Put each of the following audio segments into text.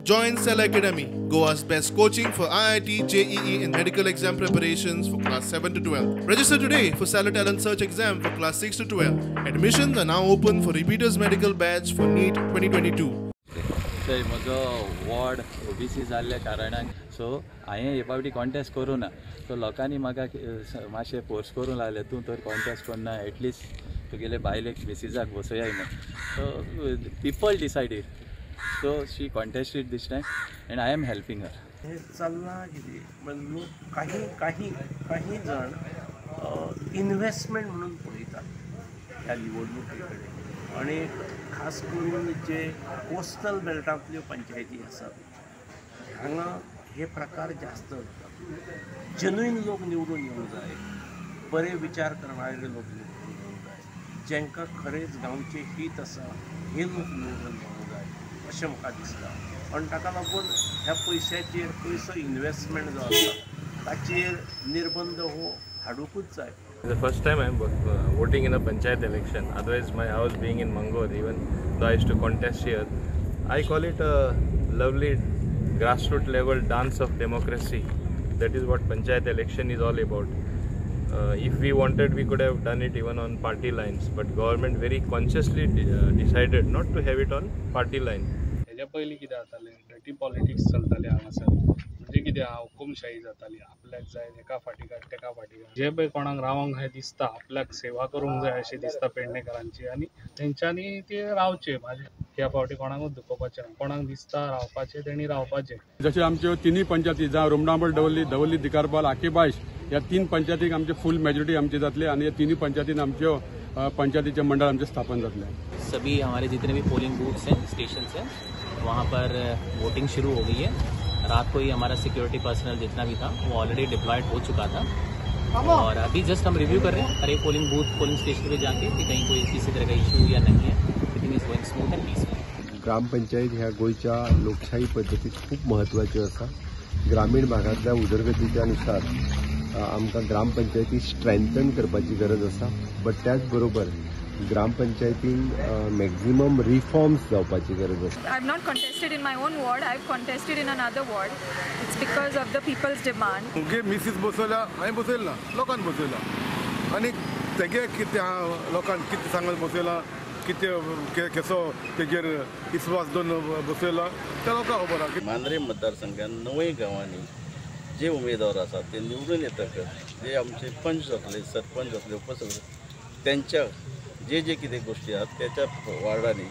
Join Cell Academy, Goa's best coaching for IIT, JEE and medical exam preparations for class 7 to 12. Register today for Stellar Talent Search exam for class 6 to 12. Admissions are now open for repeaters medical batch for NEET 2022. तर म्हजो ward OBC जाल्ल्या कारणान so हांवें हे फावटी contest करूं ना. So लोकांनी म्हाका मातशें फोर्स करूंक लागले, तूं तर कॉन्टेस्ट करना, एटलिस्ट तुगेले बायलेक मिसिजाक बसयाय म्हूण. So people decided, so she contested this time and I am helping her. हे चल्लां कितें म्हणजे लोक काही काही काही जाण इन्व्हेस्टमेंट म्हणून पळयतात ह्या निवडणुके कडेन आनी खास करून जे कोस्टल बेल्टांतल्यो पंचायती आसात हांगा हे प्रकार जास्त जातात. जेन्युइन लोक निवडून येवंक जाय, बरे विचार करणारे लोक निवडून येवंक जाय, जांकां खरेंच गांवचें हीत आसा हे लोक निवडून येवंक जाय अशें म्हाका दिसता. आनी ताका लागून ह्या पयशाचेर पयसो इन्व्हेस्टमेंट जो आसा ताचेर निर्बंध हो हाडुंकूच जाय. The first time I am voting in a panchayat election. Otherwise, my house being in Mangor, even though I used to contest here, I call it a lovely grassroots level dance of democracy. That is what panchayat election is all about. If we wanted, we could have done it even on party lines, but government very consciously decided not to have it on party line. हेज्या पयलीं कितें जातालें, dirty politics चलताले हांगासर. म्हणजे कितें हुकुमशाही जाताली, आपल्याक जाय एका फाटी काड तेका फाटी काड. जे पळय कोणाक रावंक जाय दिसता, आपल्याक सेवा करूंक जाय अशें दिसता पेडणेकरांची, आनी तेंच्यांनी ते रावचे. म्हाजे ह्या फावटी कोणाकूच दुखोवपाचें ना, कोणाक दिसता रावपाचें तेणी रावपाचें. जशें आमच्यो तिनूय पंचायती जावं रुमडामळ, दवर्ली, दवर्ली दिकारपाल, आकेबायश ह्या तीन पंचायतीक आमची फूल मेजॉरिटी आमची जातली आनी ह्या तिनूय पंचायतीन आमच्यो पंचायतीचें मंडळ आमचें स्थापन जातलें. सभी हमारे जितने भी पोलिंग बूथ्स हैं, स्टेशंस हैं, वहाँ पर वोटिंग शुरू हो गई है. रात को ही हमारा सिक्योरिटी पर्सनल जितना भी था वो ऑलरेडी डिप्लॉयड हो चुका था और अभी जस्ट हम रिव्यू कर रहे हैं हर एक polling booth, polling station pay जाके कि कहीं कोई किसी तरह का इशू या नहीं है. Everything is going smooth and peaceful. Gram panchayat ह्या गोंयच्या लोकशाही पद्दतीत खूब म्हत्वाच्यो आसा. ग्रामीण भागांतल्या उदरगतीच्या नुसार आमकां ग्रामपंचायती स्ट्रेंथन करपाची गरज आसा, बट त्याच बरोबर ग्रामपंचायतीन मॅक्झिमम रिफॉर्म्स जावपाची गरज आसा. I have not contested in my own ward, I have contested in another ward. It's because of the people's demand. मुगे मिसीस बसयला, हांवें बसयला ना, लोकान बसयला आनी तेगे कितें आहा लोकान कितें सांगून बसयला, कितें कसो तेजेर विस्वास दवरून बसयला तें लोकांक खबर आहा. मांद्रे मतदारसंघान 9 गांवांनी जे उमेदवार आसात ते निवडून येतकच जे आमचे पंच जातले, सरपंच जातले, उपसरपंच, त्यांच्या जे जे कितें गोश्टी आहात त्याच्या वार्डांनी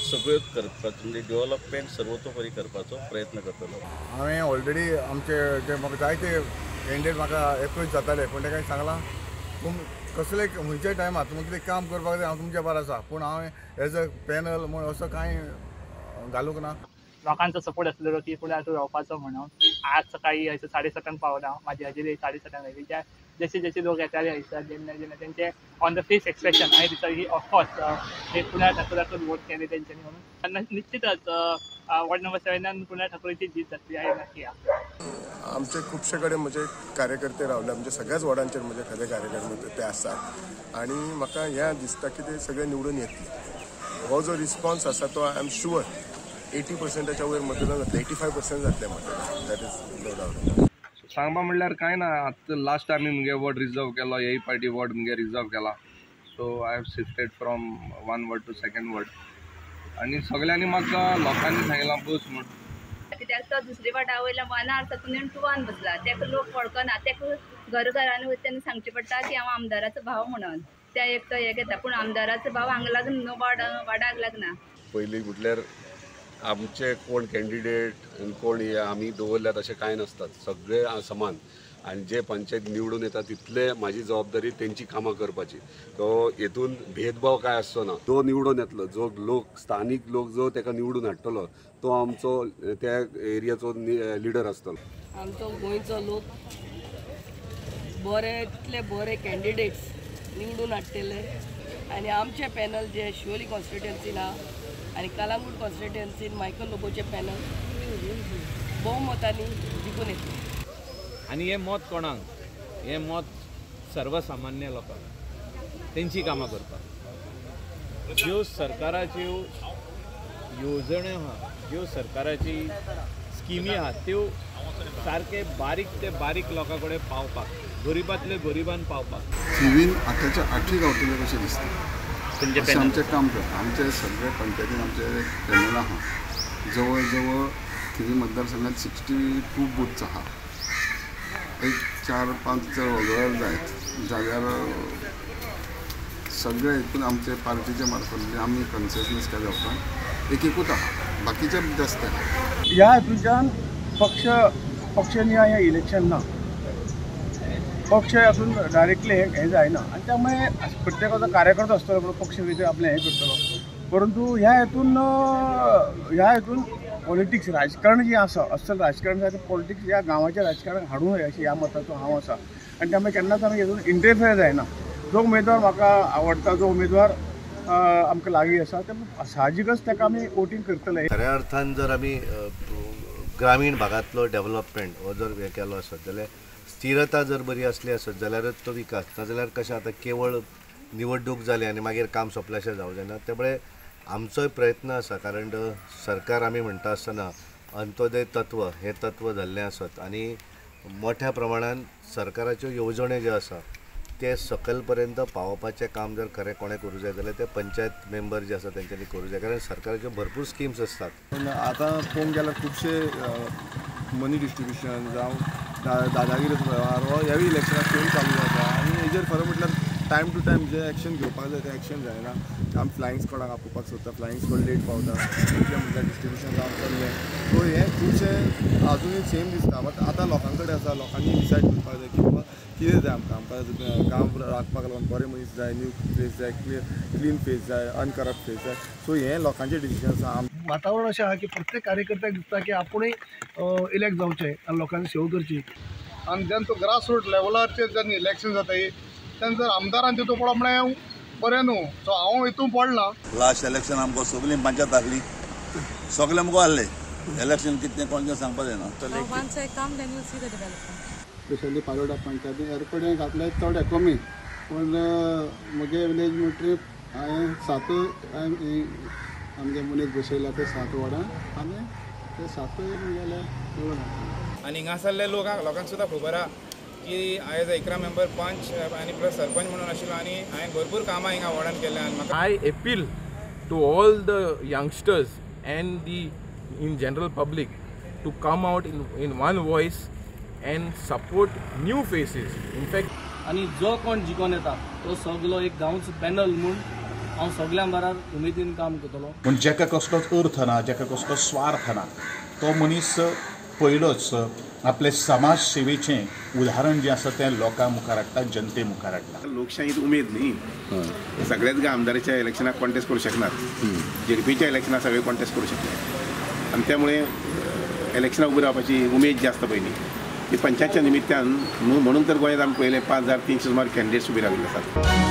सगळ्यो करपाचो, म्हणजे डेव्हलपमेंट सर्वतोपरी करपाचो प्रयत्न करतलो. हांवें ऑलरेडी आमचे जे म्हाका जायते कॅन्डिडेट म्हाका एप्रोच जाताले, पूण ताका सांगलां तुम कसले खंयच्या टायमार तुमकां कितें काम करपाक जाय हांव तुमच्या बरोबर आसा, पूण हांवें एज अ पॅनल म्हूण असो कांय घालूंक ना. लोकांचो सपोर्ट आसलेलो की फुडें आतां रावपाचो म्हणून. आज सकाळी हयसर 7:30 पावला हांव, म्हाजी हजेरी 7:30 आयली. जशे जशे लोक येताले हयसर जेन्ना जेन्ना तेंचे ऑन the face expression हांवें दिसता की ऑफकोर्स हे कुणाल ठाकूराकूच वोट केले तेंच्यांनी म्हणून. निश्चितच वॉर्ड नंबर 7 कुणाल ठाकूराची जीत जातली हें नक्की आहा. आमचे खुबशे कडेन म्हजे कार्यकर्ते रावले, आमच्या सगळ्याच वॉर्डांचेर म्हजे खरे कार्यकर्ते ते आसात आनी म्हाका हें दिसता की ते सगळे निवडून येतले. हो जो रिस्पॉन्स आसा तो I am sure 80%च्या वयर मतदान जातलें, 85% जातलें मतदान, that is no doubt. सांगपा म्हणल्यार कांय ना, आतां लास्ट आमी मुगे वॉर्ड रिजर्व केलो, ए पार्टी वॉर्ड मुगे रिजर्व केला. So I have shifted from one ward to second ward आनी सगल्यांनी म्हाका लोकांनी सांगलां बस म्हूण. कित्याक तो दुसरे वाटा वयल्या वनार साकून येवन टुवान बसला, ताका लोक वळखना, ताका घर घरान वयता तेन्ना सांगचें पडटा की हांव आमदाराचो भाव म्हणून. त्या एक तो हें घेता, पूण आमदाराचो भाव हांगा लागना न्हू, वाडाक लागना. पयलीं म्हटल्यार आमचे कोण कॅन्डिडेट आनी कोण हे आमी दवरल्यात अशें कांय नासतात, सगळे समान आनी जे पंचायत निवडून येता तितले म्हाजी जबाबदारी तेंची कामां करपाची. तो हेतून भेदभाव कांय आसचो ना. जो निवडून येतलो, जो लोक स्थानीक लोक जो तेका निवडून हाडटलो तो आमचो त्या एरियाचो लिडर आसतलो. आमचो गोंयचो लोक बरे तितले बरे कॅन्डिडेट्स निवडून हाडटले आनी आमचें पॅनल जे शिवोली कॉन्स्टिट्युएन्सीन आहा आनी कलांगूट कॉन्स्टिट्युएन्सीन मायकल लोबोचें पॅनल बहुमतांनी जिखून येतलें. आनी हें मत कोणाक, हें मत सर्वसामान्य लोकांक, तेंची कामां करपाक. ज्यो सरकाराच्यो येवजण्यो आहा, ज्यो सरकाराची स्किमी आहात त्यो सारके बारीक ते बारीक लोकां कडेन पावपाक, गरिबांतले गरिबान पावपाक. थिवीन आठाच्या आठूय गावतले कशें दिसता अशें आमचें काम करता. आमचे सगळे पंचायतीन आमचे पॅनल आहा, जवळ जवळ थिवी मतदारसंघात 62 बूथ्स आहा. एक 4-5 जर वगळ्यार जायत जाल्यार सगळे हितून आमचे पार्टीचे मार्फत आमी कन्सेसनस केल्या उपरांत एक एकूच आहा, बाकीचे जास्त आहा. ह्या हितूंतल्यान पक्षनिहाय हें इलेक्शन ना, पक्ष हातून डायरेक्टली हें जायना आनी त्यामुळे प्रत्येकाचो कार्यकर्तो आसतलो म्हणून पक्ष भितर आपलें हें करतलो, परंतु ह्या हितून पॉलिटिक्स राजकारण जें आसा असल राजकारण आसा तें पॉलिटिक्स ह्या गांवाचें राजकारण हाडूं नये अशें ह्या मताचो हांव आसा. आनी त्यामुळे केन्नाच आमी हितून इंटरफेयर जायना. जो उमेदवार म्हाका आवडटा, जो उमेदवार आमकां लागीं आसा ते साहजिकच ताका आमी वोटींग करतले. खऱ्या अर्थान जर आमी ग्रामीण भागांतलो डेव्हलपमेंट हो जर हें केलो आसत जाल्यार, स्थिरता जर बरी आसली आसत जाल्यारच तो विकास, नाजाल्यार कशें आतां केवळ निवडणूक जाली आनी मागीर काम सोंपलें अशें जावं जायना. त्यामुळे आमचोय प्रयत्न आसा, कारण सरकार आमी म्हणटा आसतना अंत्योदय तत्व हें तत्व धरलें आसत आनी मोठ्या प्रमाणान सरकाराच्यो येवजण्यो ज्यो आसा ते सकयल पर्यंत पावोवपाचें काम जर खरें कोणें करूं जाय जाल्यार ते पंचायत मेंबर जे आसा तेंच्यांनी करूं जाय, कारण सरकाराच्यो भरपूर स्किम्स आसतात. पूण आतां पळोवंक गेल्यार खुबशे मनी डिस्ट्रिब्युशन जावं दादागिरी वेव्हार हो ह्यावूय इलेक्शनाक सेम चालू आसा आनी हेजेर खरें म्हटल्यार टायम टू टायम जे एक्शन घेवपाक जाय तें एक्शन जायना. आमी फ्लायिंग स्कॉडाक आपोवपाक सोदता, फ्लायिंग स्कॉड लेट पावता, कितलें म्हटल्यार डिस्ट्रिब्युशन जावन चल्लें. सो हें खुबशें आजुनूय सेम दिसता. बट आतां लोकां कडेन आसा, लोकांनी डिसायड करपाक जाय की बाबा कितें जाय आमकां, आमकां गांव राखपाक लागून बरे मनीस जाय, न्यू फेस जाय, क्लीन फेस जाय, अनकरप्ट फेस जाय. सो हें लोकांचें डिसिजन आसा. वातावरण अशें आहा की प्रत्येक कार्यकर्त्याक दिसता की आपूणय इलेक्ट जावचें आनी लोकांची सेवा करची. आनी जेन्ना तूं ग्रास रूट लेवलाचेर जेन्ना इलेक्शन जाता तेन्ना जर आमदारान तितून पडप म्हळ्यार बरें न्हू. सो हांव हितून पडला. लास्ट इलेक्शन आमकां सगळीं पंचायत आहली, सगळे मुखार आहले. इलेक्शन कितें कोण सांगपाक जायना. स्पेशली पालोडा पंचायतीन हेर कडेन घातले थोडे कमी, पूण म्हगे विलेज म्हणटरी हांवें सातूय आमगे मनीस बसयला ते 7 वॉर्डां आनी ते 7 गेले निवडून. आनी हिंगासरले लोकांक सुद्दां खबर आहा की आयज 11 मेंबर पंच आनी प्लस सरपंच म्हणून आशिल्लो आनी हांवें भरपूर कामां हिंगा वॉर्डान केल्लें. आनी म्हाका I appeal to all the youngsters and the in general public to come out in one voice and support new faces. In fact आनी जो कोण जिखोन येता तो सगलो एक गांवचो पॅनल म्हूण हांव सगळ्यां बराबर उमेदीन काम करतलो. पूण जाका कसलोच अर्थ ना, जाका कसलोच स्वार्थ ना, तो मनीस पयलोच आपले समाज सेवेचें उदाहरण जें आसा तें लोकां मुखार हाडटा, जनते मुखार हाडटा. लोकशाहीत उमेद न्ही, सगळेच आमदाराच्या इलेक्शनाक कॉन्टेस्ट करूं शकनात, झेडपीच्या इलेक्शनाक सगळे कॉन्टेस्ट करूं शकनात आनी त्यामुळे इलेक्शनाक उबी रावपाची उमेद जी आसता पयलीं ती पंचायतच्या निमित्तान न्हू, म्हणून तर गोंयांत आमी पळयलें 5300 सुमार कॅन्डिडेट्स उबे राविल्ले आसात.